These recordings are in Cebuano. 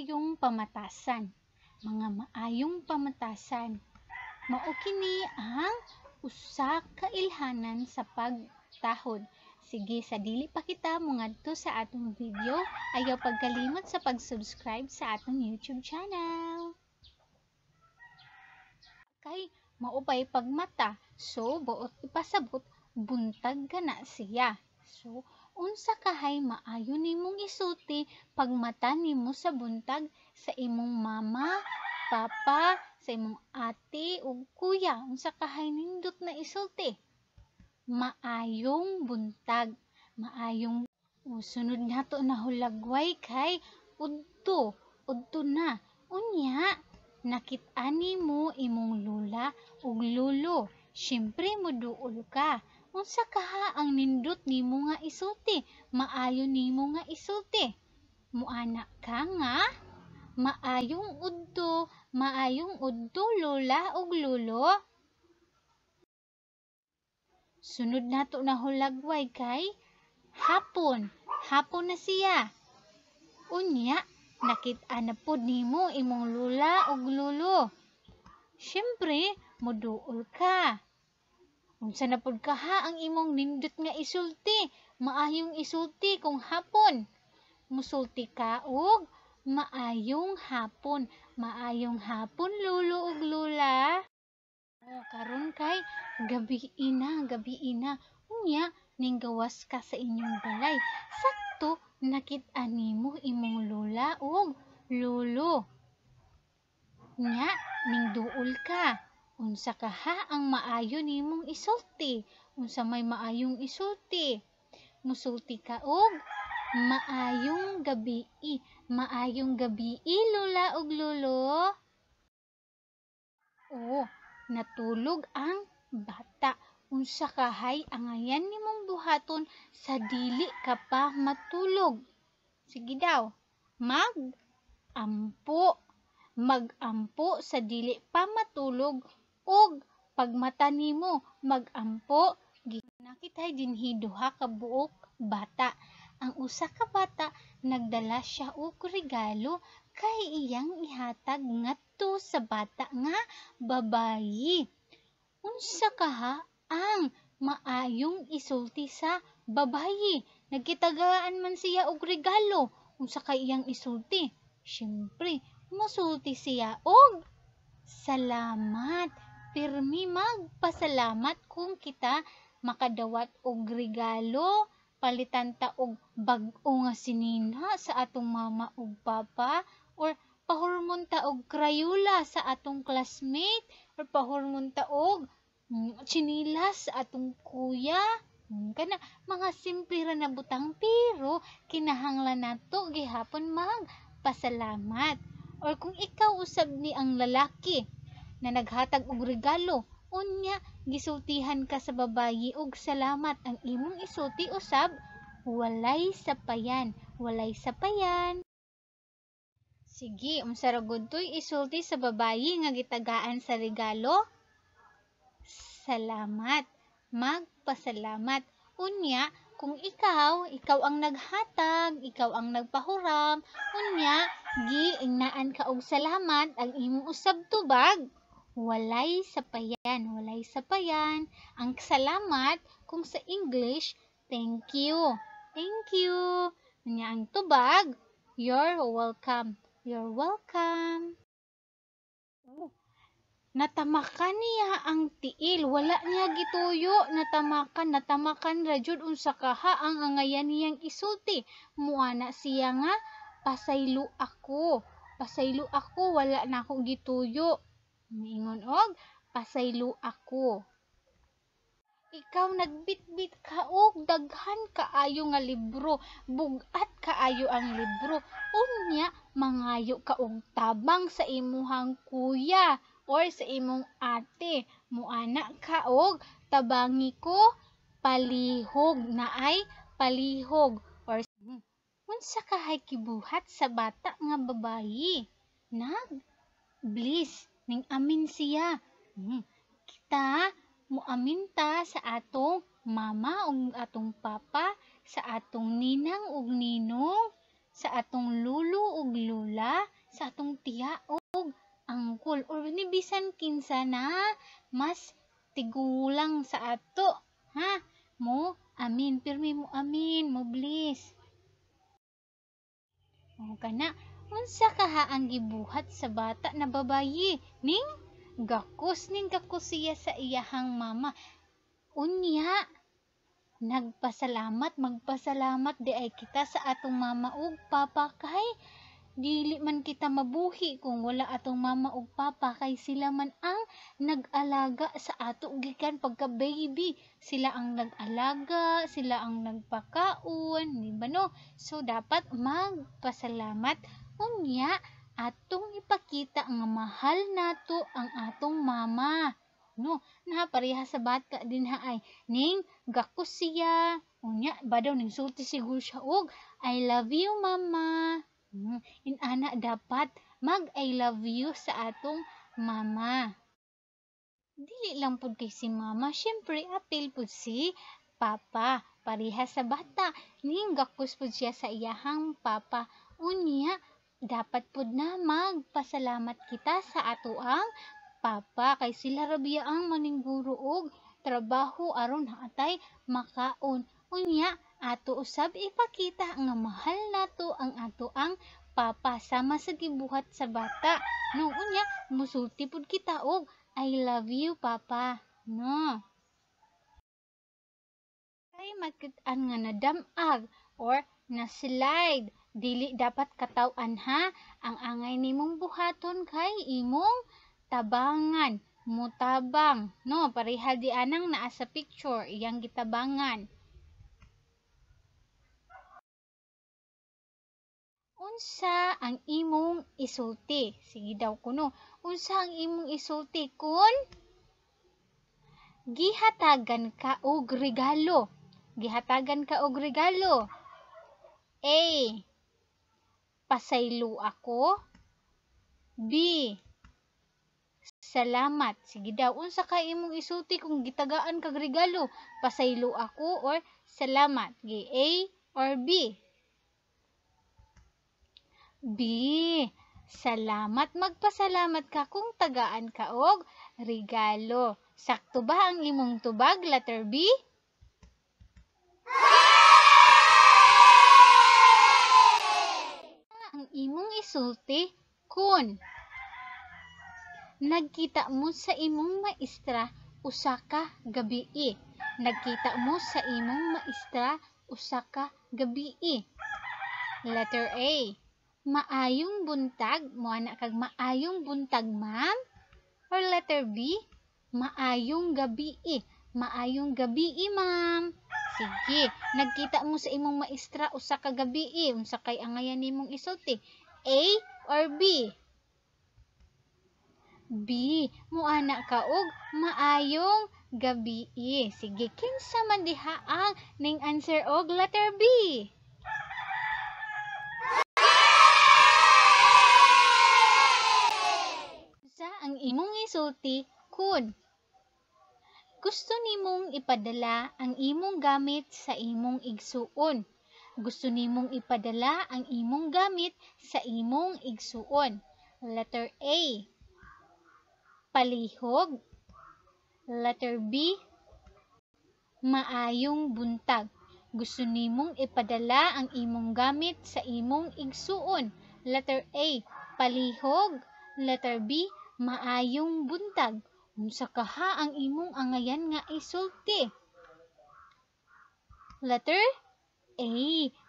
Maayong pamatasan. Mga maayong pamatasan. Mao kini ang usa ka ilhanan sa pagtahod. Sige, sa dili pa kita mongadto sa atong video, ayaw pagkalimot sa pag-subscribe sa atong YouTube channel. Kay mao pay pagmata, so buot ipasabot buntag ka na siya. So unsa kahay maayo nimong isulti pagmata nimo sa buntag sa imong mama, papa, sa imong ate ug kuya? Unsa kahay nindot na isulti? Maayong buntag. Maayong sunod nato na hulagway kay udto, udto na. Unya, nakit-an nimo imong lola ug lolo. Syempre moduol ka. Unsa kaha ang nindot nimo nga isulti? Maayo nimo nga isulti? Muana ka nga maayong udto, maayong udto, lola ug lolo. Sunod nato na hulagway kay hapon. Hapon na siya. Unya, nakit-an na pod nimo imong lola ug lolo. Syempre, moduol ka. Unsa na pod kaha ang imong nindot nga isulti? Maayong isulti kung hapon. Musulti ka og maayong hapon. Maayong hapon, lolo ug lola. Oh, karon kay gabi na, gabi na. Unya, ninggawas ka sa inyong balay. Sakto, nakit-an nimo imong lola ug lolo. Nya, ningduol ka. Unsa kaha ang maayo nimong isulti? Unsa may maayong isulti? Musulti ka og maayong gabi. Maayong gabi, lola ug lolo. Oh, natulog ang bata. Unsa kahay angayan nimong buhaton sa dili ka pa matulog? Sige daw. Mag-ampo. Mag-ampo sa dili pa matulog ug pagmata nimo mag-ampo. Nakitay dinhi duha ka buok bata. Ang usa ka bata nagdala siya og regalo kay iyang ihatag ngadto sa bata nga babayi. Unsa kaha ang maayong isulti sa babayi? Nagkitagaan man siya og regalo. Unsa kay iyang isulti? Syempre, mosulti siya og salamat. Pirmi magpasalamat kung kita makadawat og regalo, palitan ta og bag-o nga sinina sa atong mama ug papa, or pahurmon ta og crayola sa atong classmate, or pahurmon ta og tsinilas sa atong kuya. Kana mga simple ra na butang pero kinahanglan nato gihapon magpasalamat. Or kung ikaw usab ni ang lalaki na naghatag og regalo, unya gisultihan ka sa babayi og salamat, ang imong isulti usab walay sapayan, walay sapayan. Sige, unsa ra gud toy isulti sa babayi nga gitagaan sa regalo? Salamat. Magpasalamat. Unya, kung ikaw ang naghatag, ikaw ang nagpahuram, unya giingnaan ka og salamat, ang imong usab tubag walay sapayan, walay sapayan. Ang salamat kung sa English, thank you. Thank you. Unya ang tubag, you're welcome. You're welcome. Natamakan niya ang tiil, wala niya gituyo, natamakan, natamakan ra jud. Unsa kaha ang angayan niyang isulti? Muana siya nga pasaylo ako, pasaylo ako, wala na ako gituyo. Niingon og pasaylo ako. Ikaw nagbitbit ka og daghan kaayo nga libro, bug-at kaayo ang libro. Unya mangayo ka og tabang sa imuhang kuya or sa imong ate. Muana ka og tabangi ko palihog, naay palihog. Or unsa kahay kibuhat sa bata nga babayi? Nag bliss ning amin siya. Kita muamin ta sa atong mama ug atong papa, sa atong ninang ug ninong, sa atong lulo ug lula. sa atong tiya og angkol or ni bisan kinsa na mas tigulang sa ato, ha? Mo amin, pirmi mo amin, mo bless. O kana, unsa kaha ang gibuhat sa bata na babayi ning gakos siya sa iyahang mama. Unya nagpasalamat, magpasalamat di ay kita sa atong mama ug papa kay dili man kita mabuhi kung wala atong mama ug papa kay sila man ang nag-alaga sa ato gikan pagka baby. Sila ang nag-alaga, sila ang nagpakaon, di ba no? So dapat magpasalamat. Unya atong ipakita nga mahal nato ang atong mama. No, na pareha sa bata din ha ay ning gakos siya. Unya ba daw ning sulti siguro siya og I love you mama. Inana dapat mag I love you sa atong mama. Dili lang pud kay si mama, syempre apil pud si papa. Pareha sa bata, ning gakos pud siya sa iyahang papa. Unya dapat pud na magpasalamat kita sa atoang papa kay sila ra biya ang maningguro og trabaho aron atay makaon. Unya ato usab ipakita nga mahal nato ang atoang papa sama sa gibuhat sa bata. No, unya musulti pud kita og I love you papa. No. Kay makit-an nga nadamag or na-slide, dili dapat kataw-an ha. Ang angay nimong buhaton kay imong tabangan, mutabang. No, pareha di anang naa sa picture, iyang gitabangan. Unsa ang imong isulti? Sige daw kuno. Unsa ang imong isulti kun gihatagan ka og regalo? Gihatagan ka og regalo. A. Pasaylo ako. B. Salamat. Sige daw, unsa ka imong isulti kung gitagaan kag regalo? Pasaylo ako or salamat? Gi A or B? B. Salamat. Magpasalamat ka kung tagaan ka og regalo. Sakto ba ang imong tubag, letter B? Ang imong isulti kun nagkita mo sa imong maestra usa ka gabii. Nagkita mo sa imong maestra usa ka gabii. Letter A. Maayong buntag. Moana kag maayong buntag, ma'am. Or letter B, maayong gabii. Maayong gabii, ma'am. Sige, nagkita mo sa imong maestra usa ka gabii. Unsa kay angayan nimong isulti? A or B? B. Moana ka og maayong gabii. Sige, kinsa man diha ang ning answer og letter B? Sa ang imong isulti kun gusto nimong ipadala ang imong gamit sa imong igsuon. Gusto nimong ipadala ang imong gamit sa imong igsuon. Letter A. Palihog. Letter B. Maayong buntag. Gusto nimong ipadala ang imong gamit sa imong igsuon. Letter A. Palihog. Letter B. Maayong buntag. Unsa kaha ang imong angayan nga isulti? Letter A.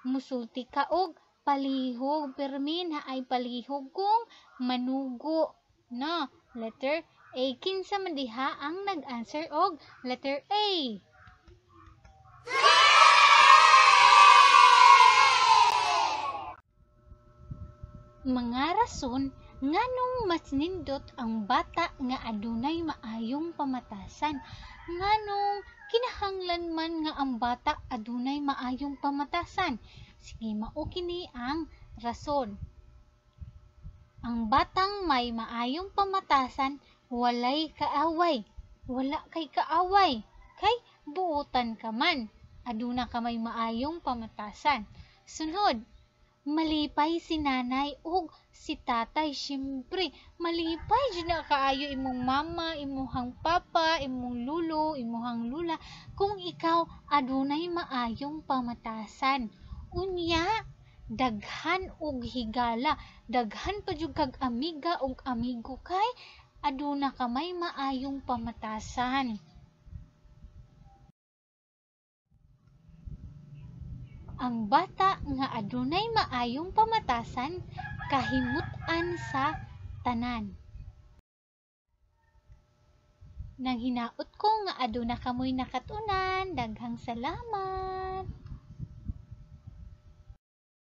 Musulti ka og palihog. Permi na ay palihog kung manugo. No, letter A. Kinsa man diha ang nag-answer og letter A? Mga rason nganong mas nindot ang bata nga adunay maayong pamatasan. Nganong kinahanglan man nga ang bata adunay maayong pamatasan. Sige, mao kini ang rason. Ang batang may maayong pamatasan walay kaaway. Wala kay kaaway. Kay buotan ka man. Aduna ka may maayong pamatasan. Sunod, Malipay si nanay ug si tatay. Syempre, malipay jud na kaayo imong mama, imuhang papa, imong lulo, imuhang lula kung ikaw adunay maayong pamatasan. Unya, daghan og higala, daghan pa jud kag amiga ug amigo kay aduna ka may maayong pamatasan. Ang bata nga adunay maayong pamatasan kahimut-an sa tanan. Nang hinaot ko nga aduna kamoy nakat-unan. Daghang salamat.